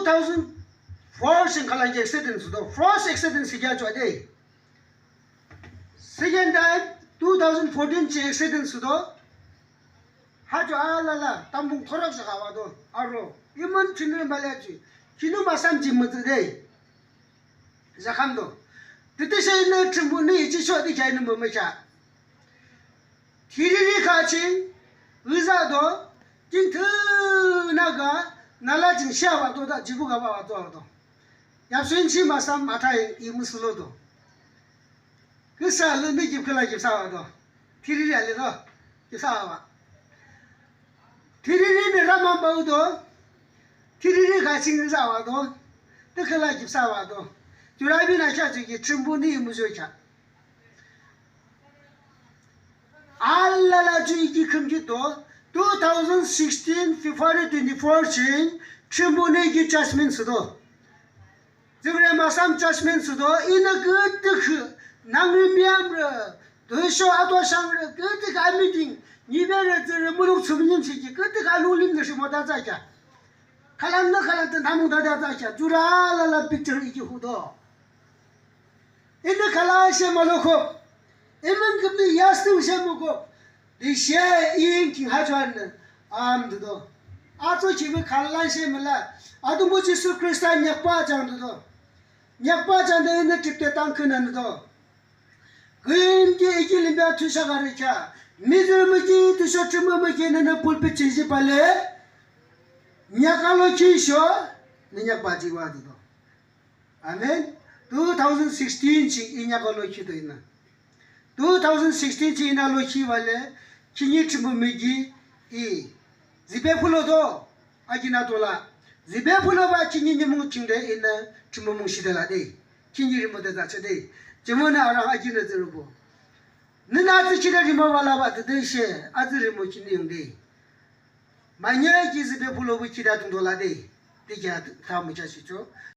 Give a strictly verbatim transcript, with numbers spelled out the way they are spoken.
thousand four ching khülang ki accident thsüdo. First accident thsükhi achoh de. Second time two thousand fourteen ching accident thsüdo. Ha ju alala tampung thorok saka wado. Aro iman chini male ju, chini masam ji mütsü de. Jakhamdo. Tütüshe inü Thrünpuhnü ichichoh de kya inü mümükha. Thiriri kha ching, iza do, jingthüna ga, nala jing shia wado da, jibu ga wado do. Yapsun chi masam athai i müsülo do. Kisa lü mi jip kala jip sa wado. Thiriri ale do. Jip sa wa. Thiriri ni ramam ba do. Thiriri kha ching iza wado. Tükala jip sa wado. Jurabinü kya ju ki Thrünpuhnü i müjo kya. Alala ju iki khümkhi do, two thousand sixteen February twenty-four ching, Thrünpuhnü iki judgment thsüdo. Jingre masam judgment thsüdo, inü kütükhüh, nangre miyamre, tüsho ato sangre, kütükhüh a meeting, nibere tsüre muluk tsümünim chiki, kütükhüh a lulim de shimo da tsakya. Khülang nü khülang tü namung da da tsakya, jurü alala picture iki hudo. Inü khülang she mülokho. Imün küpnü yastung she mükho. Di she ing king ha chuan nü. Am dudo. Atso chibi khülang she müla. Atungbo Jisu Khrista nyakpa chang dudo. Nyakpa chang de inü trip te tang künü dudo. Kün ki iki limbia tüsha gari kya. Midir müki tüsha tümü müki nü nü pulpit chinji pale. Nyakalo ki sho. Nü nyakpa jiwa dudo. Amen. Two thousand sixteen ching i nyakalo ki to inü. Two thousand sixteen ching inü lo ki wale, kini Thrünpuh miki i. Zibe phulo do, akina tola. Zibe phulo ba kini nimung ching de inü Thrünpuh mung shi de la de. Kini rimo de da che de. Jemo nü arang akina zero bo. Nü nü azi kida rimo wala ba de de she, azi rimo kini yung de. Manye ki zibe phulo bu kida tung dola de. De kya tha mu cha shi cho.